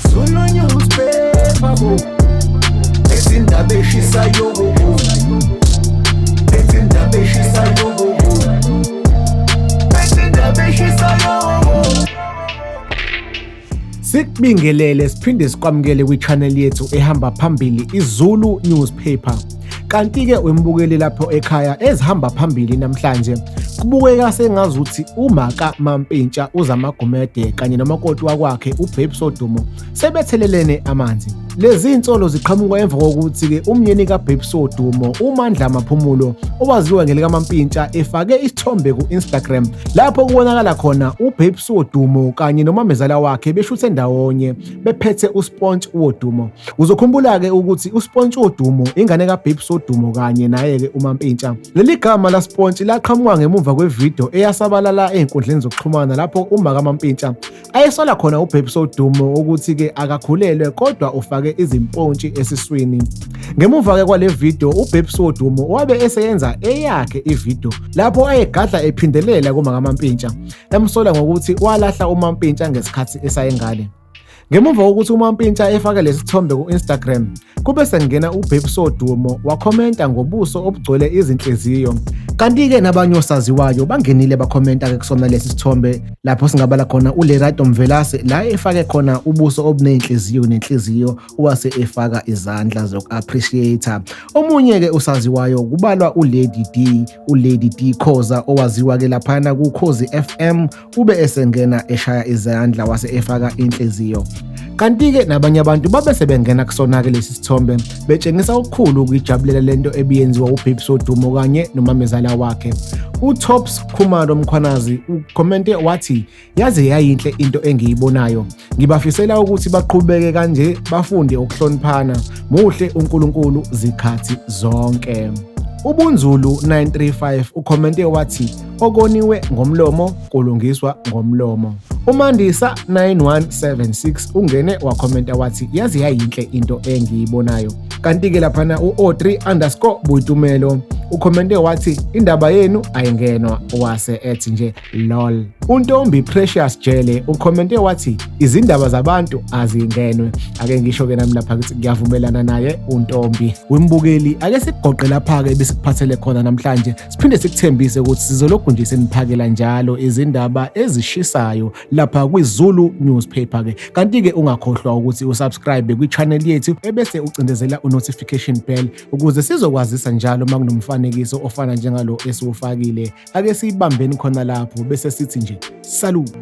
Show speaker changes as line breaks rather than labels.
Zulu newspaper bo. Ezindaba eshisayo bo. Ezindaba eshisayo bo. Ezindaba eshisayo bo.
Sikubingelele siphinde sikwamukele kwi-channel yethu ehamba phambili iZulu Newspaper. Kanti-ke wembukeli lapho ekhaya ezihamba phambili namhlanje kubukeka sengazuthi umaka Mampintsha uZamagumede kanye nomakoti wakwakhe uBabes Wodumo sebethelelene amanzi. Lezi insolo ziqhamuka emva kokuthi-ke umyeni kaBabes Wodumo uMandla Maphumulo owaziwa ngelikaMampintsha efake isithombe ku-Instagram lapho kubonakala khona uBabes Wodumo kanye nomamezala wakhe beshuthe ndawonye bephethe uSponge Wodumo. Uzokhumbula-ke ukuthi uSponge Wodumo ingane kaBabes Wodumo kanye naye-ke uMampintsha. Leli gama laSponge laqhamuka ngemuva kwevidiyo eyasabalala ey'nkundleni zokuxhumana lapho umaka Mampintsha ayesola khona uBabes Wodumo ukuthi-ke akakhulelwe kodwa ufake izimpontshi esiswini. Ngemuva-ke kwale vidiyo uBabes Wodumo wabe eseyenza eyakhe ividiyo lapho ayegadla ephindelela kumaka Mampintsha emsola ngokuthi walahla uMampintsha ngesikhathi esayengane. Ngemuva kokuthi uMampintsha efake lesi sithombe ku-Instagram, kube sekungena uBabes Wodumo wakhomenta ngobuso obugcwele izinhliziyo. Kanti-ke nabanye osaziwayo bangenile bakhomenta-ke kusona lesi sithombe lapho singabala khona uLerato Mvelase la efake khona ubuso obuney'nhliziyo nenhliziyo wase efaka izandla zoku-appreciate. Omunye-ke usaziwayo kubalwa uLady D, uLady D Khoza owaziwa-ke laphana kuKhozi FM ube esengena eshaya izandla wase efaka inhliziyo. Kanti-ke nabanye abantu babe sebengena kusona-ke lesi sithombe betshengisa okukhulu ukuyijabulela lento ebiyenziwa uBabes Wodumo kanye nomamezala wakhe. UTops Khumalo Mkhwanazi ukhomente wathi yaze yayinhle into engiyibonayo. Ngibafisela ukuthi baqhubeke kanje bafunde ukuhloniphana. Muhle uNkulunkulu zikhathi zonke. Ubunzulu 935 ukhomente wathi okoniwe ngomlomo kulungiswa ngomlomo. UMandisa 9176 ungene wakhomenta wathi yaze yayinhle into engiyibonayo. Kanti-ke laphana u-O3 underscore Boitumelo ukhomente wathi indaba yenu ayingenwa wase ethi nje lol. UNtombi Precious Jele ukhomente wathi izindaba zabantu azingenwe. Ake ngisho-ke nami lapha ukuthi ngiyavumelana naye uNtombi. Wembukeli ake sikugoqe lapha-ke ebesikuphathele khona namhlanje siphinde sikuthembise ukuthi sizolokhu nje seniphakela njalo izindaba ezishisayo lapha kwiZulu Newspaper ke. Kanti-ke ungakhohlwa ukuthi usubscribe kwi-channel yethu ebese ucindezela u-notification bell ukuze sizokwazisa njalo uma kunomfanekiso ofana njengalo esiwufakile. Ake siyibambeni khona lapho bese sithi nje salute.